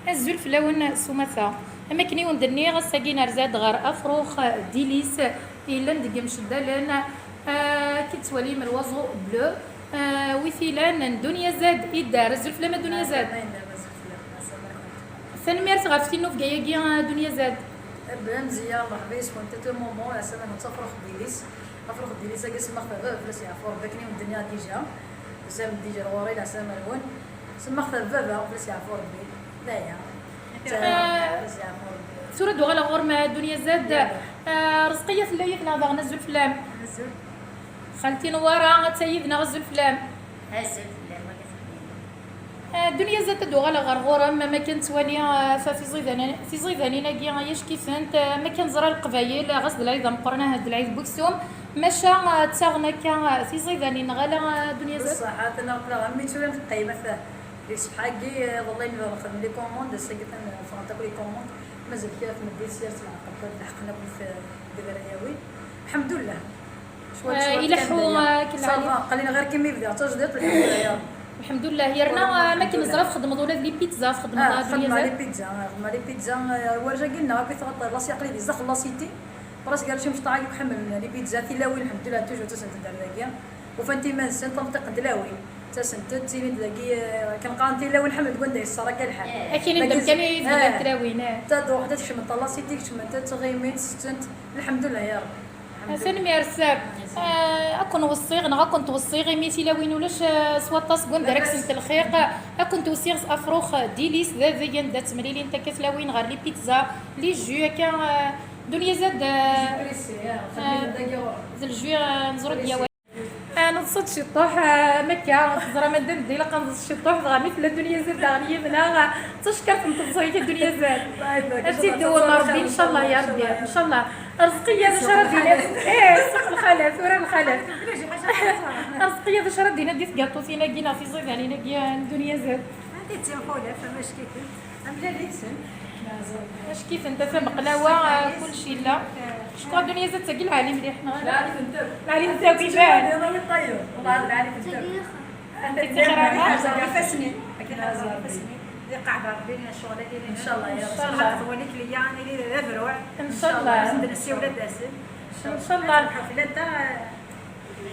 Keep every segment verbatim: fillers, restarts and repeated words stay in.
Azul fell-awen s umata. Am akken i wen-d-nniɣ, ass-agi nerza-d ɣer Afrux Dilis, yellan deg Imceddalen. Ah, akken tettwalim l'oiseau bleu, ah, wi t-ilan n Dunya Zad Idar. Azul fell-am a Dunya Zad. Tanemmirt ɣef tinnubga-agi a Dunya Zad. Bla mzeyya, merḥba yes-kent à tout moment, leɛsama-nwen d Afrux Dilis. Afrux Dilis-agi semmaɣ-t baba, fell-as yeɛfu Rebbi, akken i wen-d-nniɣ dija. Tusamt-d dija ɣur-i, leɛsama-nwen. Semmaɣ-t baba, fell-as yeɛfu Rebbi. D aya. Ah, fell-as yeɛfu Rebbi. Tura ad uɣaleɣ ɣur-m a Dunya Zad. Ah, Rezqiya tella yid-neɣ daɣen, azul fell-am. Azul. Xalti Newwara atta yid-neɣ, azul fell-am. Azul fell-am, akka tebɣiḍ. Ah, Dunya Zad, ad uɣaleɣ ɣer ɣur-m, am akken nettwali, ah, ta tiẓidanin, tiẓidanin-agi, ah, acek-itent, ah, am akken neẓra Leqbayel, ah, ɣas d lɛid ameqqran, ah, d lɛid n weksum, maca, ah, ttaɣen akka, ah, tiẓidanin, neɣ ala, ah, Dunya Zad? Bṣaḥ, atan aql-aɣ am mi tura neqqim, ata di ṣṣbeḥ-agi, ah, iḍelli nebda nxeddem les commandes, ass-agi atan ffɣent akk les commandes, mazal kra tmeddit, sya s leɛqel, lḥeqen akk deg, deg Rayawi. Lḥemdullah. Cwiṭ, cwiṭ ileḥḥu kan. Akken ça va, qqlin ɣer kim yebda d tajdiṭ, lḥemdullah ya Rebbi. Lḥemdullah, yerna, ah, ma akken neẓra txeddmeḍ ula d les pizzas, txeddmeḍ, ah, a Dunya Zad? Txeddmeɣ les pizzas, ah, txeddmeɣ les pizzas, ah, warja ginna akk i tɣeṭṭ la siqli di zax la cité. Parce que ar cim cṭaɣ akk ḥemmlen les pizzas, tilawin, lḥemdullah, toujours ttasent-d ar dagi. Ufant iman-nsent, am tiqent tilawin. Ttasent-d, ttilint dagi, ah, akken qqaren tilawin, ḥemmlent deg wanda yesser akka lḥal. Akken i d-, akken i d-, ah, tilawin, ah. Tad waḥda tkecment la cité, kecment, ttɣimint, settent, lḥemdullah ya Rebbi. Tanemmirt. Ah, ad ken-weṣṣiɣ neɣ ad kent-weṣṣiɣ, imi tilawin ulac, ah, s waṭas n wanda ara kksent lxiq. Ad kent-weṣṣiɣ s Afrux Dilis, d adeg anda ttemlilint akka tlawin ɣer les pizzas, les jus, akka, ah, Dunya Zad, ah, d les jus, ah, neẓra-d yawal. Ah, neḍṣa-d ciṭuḥ, ah, am akka, teẓram anda nedda, ilaq ad neḍṣ ciṭuḥ, dɣa mi tella Dunya Zad daɣen yid-neɣ, ah, d tacekkart n teẓẓayt a Dunya Zad. Ad tt-id-iwem Rebbi, ncallah ya Rebbi, ncallah. Rezqiya d acu ara d-iniḍ? Eh, ssuq lxalat, tura lxalat. Rezqiya d acu ara d-iniḍ di tgaṭutin-agi neɣ tiẓidanin-agi n Dunya Zad? Anda d timxulaf, am acek-iten, am lal-iten. Acek-iten, tafat, baqlawa, kullec yella. Cukkeɣ Dunya Zad d tagi lɛali mliḥ, neɣ ala? Lɛali-tent akk. Lɛali-tent akk, iban. Wallah lɛali-tent akk. Anta i tt-ixir ara? Ifassen-im. Akken ad ẓer ifassen-im. Iqeɛɛed Rebbi ccɣel-agi. Ncallah ya Rebbi. Ncallah. Ad twali kelli-a, ad nili d abruɛ. Ncallah. Ad nsiwel ad d-asen. Ncallah. Ad terbeḥ fell-anteɣ.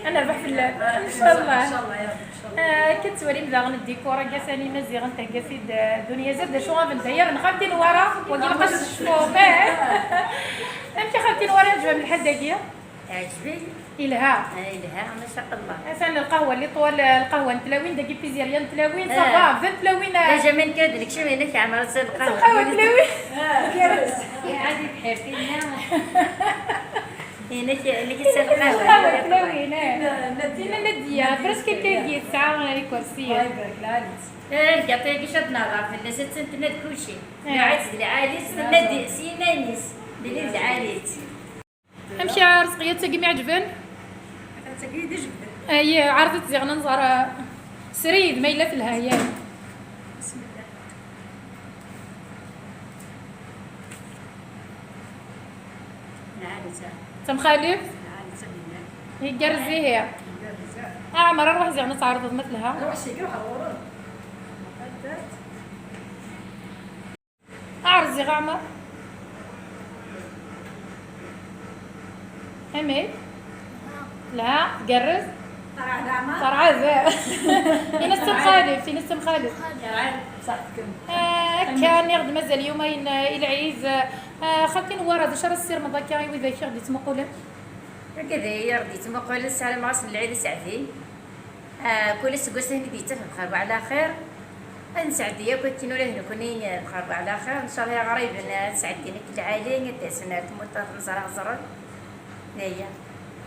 Ad nerbeḥ fell-am. Ncallah. Ncallah ya Rebbi, ncallah. Ah, akken tettwalim daɣen ddikor-agi, atan Imaziɣen thegga-t-id, ah, Dunya Zad, d acu abendayer n xalti Newwara, wagi lqac tecfuḍ. Amek a xalti Newwara, yeɛǧeb-am lḥal dagi? Teɛǧeb-iyi. Yelha. Ah, yelha, ma sha Allah. Atan lqahwa li ṭwal, lqahwa n tlawin, dagi pizzeria n tlawin, ça va, bdan tlawin, ah. D ajamin kan d nekcem, inek ɛemṛet lqahwa. Lqahwa n tlawin. Ah, gerrez. Iɛad ibḥir tinna. Inek, inek s lqahwa. Lqahwa n tlawin, eh. Tinna Nadia, presque kan yesɛa ikersiyen. Allah ibarek, lɛali-tt. Eh, lgaṭu-agi ad nehḍer fell-as, ad tent-tenna d kulci. Eh. Lɛali-tt, d lɛali-tt, tenna-d s yiman-is. Belli d lɛali-tt. Amek a Rezqiya, d tagi mi ɛeǧben? Tagi d ijebbed. Ay, ɛreḍ-itt ziɣen ad nẓer, ah, srid ma yella telha, yak. Bismillah. Lɛali-tt. Temxalef? Lɛali-tt, billah. Igerrez ihi. Igerrez. Ɛmer, arwaḥ ziɣen ad tɛerḍeḍ ma telha. Arwaḥ seg, ruḥ ɣur-m. Ɛreḍ ziɣ a Ɛmer. Amek? Lha, tgerrez? Terɛed a Ɛmer? Terɛed, ah. Ini-as temxalef, ini-as temxalef. Terɛed, bṣaḥ tkem. Ah, akka, nniɣ-d mazal yumayen, ah, i lɛid. Ah, xalti Newwara, d acu ara tessirmeḍ akka i widak i ɣ-d-yettmuqulen? Akka d ayen i ɣ-d-yettmuqulen, ssarameɣ-asen lɛid aseɛdi. Ah, kul aseggas ayen i d-yettaf bxir wa ɛla xir. Ad nesɛeddi akk akken ula d nekkni bxir wa ɛla xir. Ncallah iɣriben ad sɛeddin akk lɛali, ad d-asen ar tmurt ad ten-ẓren, ad ẓren. D aya.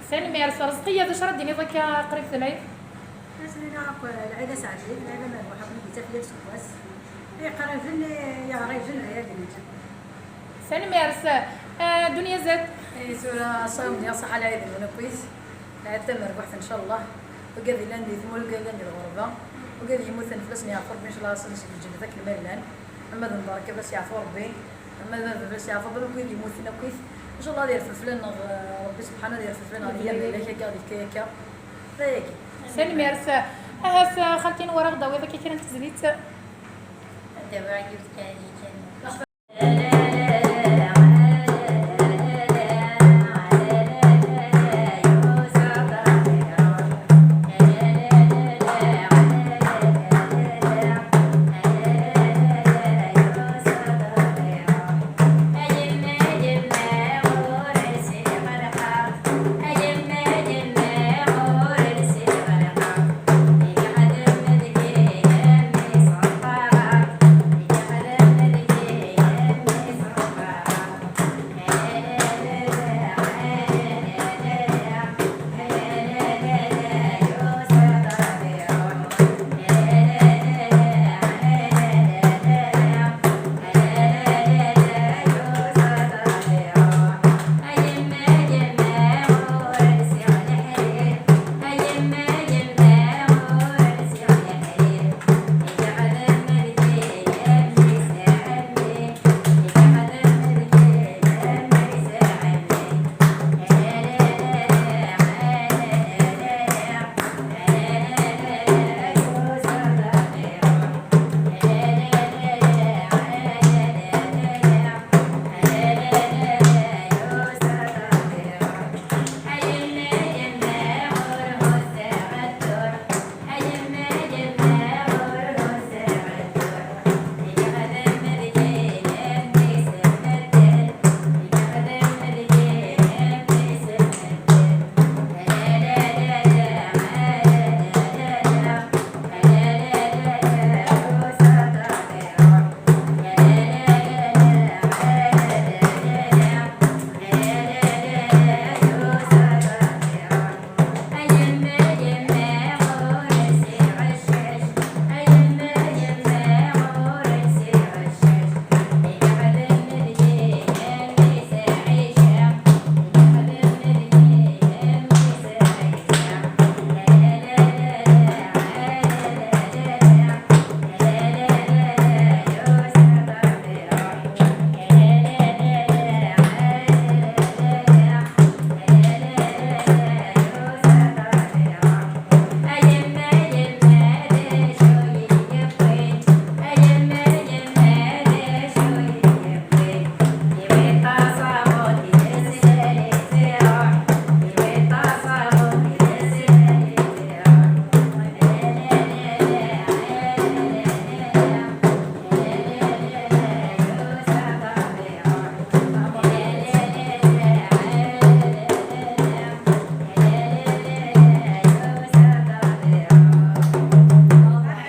Tanemmirt. Rezqiya, d acu ara d-tiniḍ akka qrib telɛid? Ad s-iniɣ akk lɛid aseɛdi, lɛid amerbuḥ akk mi d-yettaf yal aseggas. Iqriben, iɣriben, d aya ad d-nini. Tanemmirt. Ah, Dunya Zad. Eh, tura ṣṣayum-nni, ṣaḥa lɛid-nwen akkit. Lɛid tamerbuḥt, ncallah. Wigad yellan di tmurt, wigad yellan di lɣerba, wigad yemmuten fell-asen yeɛfu Rebbi, ncallah ad asen-yefk lǧennet akken ma llan. Ama d mbaraka fell-as yeɛfu Rebbi, ama d baba fell-as yeɛfu Rebbi, wigad yemmuten akkit, ncallah ad yerfed fell-aneɣ, eh, Rebbi subḥana, ad yerfed fell-aneɣ di yal leylak akka, di akka akka. D ayagi. Tanemmirt. Ahat, eh, xalti Newwara, ad aɣ-d-tawiḍ akka kra n tezlit? Tawiɣ yiwet kan, yikan.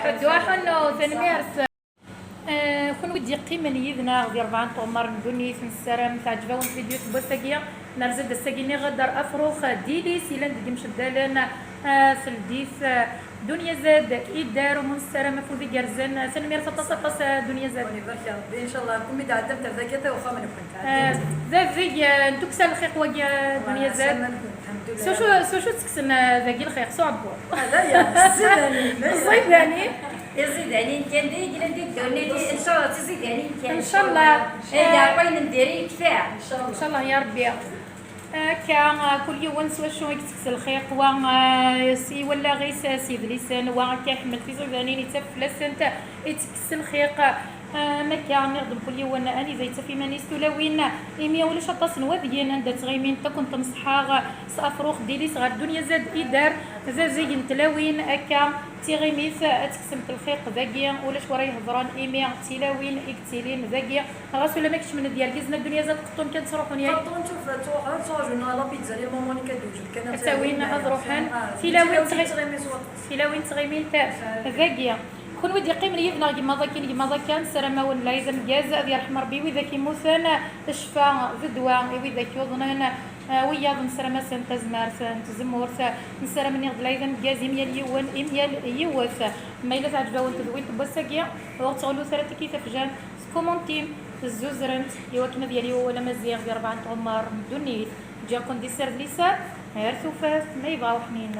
Ḥuddu aḥunnu, tanemmirt. Eh, kunwi d-yeqqimen yid-neɣ di rebɛa n tɣemmar n ddunit, nessaram teɛǧeb-awen tvidyut n wass-agi. Nerza-d ass-agi niɣ-d ar Afrux Dilis, yellan deg yimceddalen, eh, teldit, eh, Dunya Zad, Idar, umu nessaram afud igerrzen. Tanemmirt aṭas, aṭas, eh, Dunya Zad. Ur ibarek Rebbi, incallah, kum i d-ɛeddamt ar dagi, ata uxxam-nkent. Eh, d adeg, eh, n tukksa n lxiq wagi, eh, Dunya Zad. S wacu, s wacu ttekksen, eh, dagi lxiq, s uɛebbuḍ? Ẓidanin. Ẓidanin. Iẓidanin kan d ay yellan di ddunit, incallah d tiẓidanin kan. Incallah. Ay d aɛeqqa n diri yekfa. Incallah ya Rebbi. Akka, kul yiwen s wacu i yettekkes lxiq, wa, eh, s i wallaɣ-is, eh, s yedlisen, wa akka iḥemmel tiẓidanin, yettaf fell-asent, ittekkes lxiq. Eh, am akka, nniɣ-d mkul yiwen anida yettaf iman-is tulawin, imi ulac aṭas n wadyen anda ttɣimint, ad kent-nṣeḥḥaɣ s Afrux Dilis ɣer Dunya Zad Idar, d azig n tlawin, akka, d tiɣimit, ad tekksemt lxiq dagi, ulac wara ihedṛen, imi d tilawin i yettilin dagi. Ɣas ulamma kecmen-d yergazen a Dunya Zad, qeṭṭun kan ttruḥun, yak? Qeṭṭun, tuf-, ttruḥun, ttṛajun la pizza, les mamans kan d-wjed kan ad ttawin, ad ṛuḥen. Ah, tilawin ttɣi-, tilawin ttɣimint dagi. Kunwi d-yeqqimen yid-neɣ gemmaḍ akin, gemmaḍ akka, nessaram-awen lɛid ameggaz, ad yerḥem Rebbi widak immuten, ccfa d ddwa i widak yuḍnen, wiyaḍ nessaram-asen tazmert n tzemmurt, nessaram-nniɣ d lɛid ameggaz i myal yiwen, i myal yiwet. Ma yella teɛǧeb-awen tedwilt n wass-agi, ur ttɣellut ara tikki tafejant, tkumuntim, tezzuzremt, i wakken ad yali wawal amaziɣ di rebɛa n tɣemmar n ddunit. Ǧǧiɣ-ken di sser d liser, ar tufat, ma yebɣa uḥnin.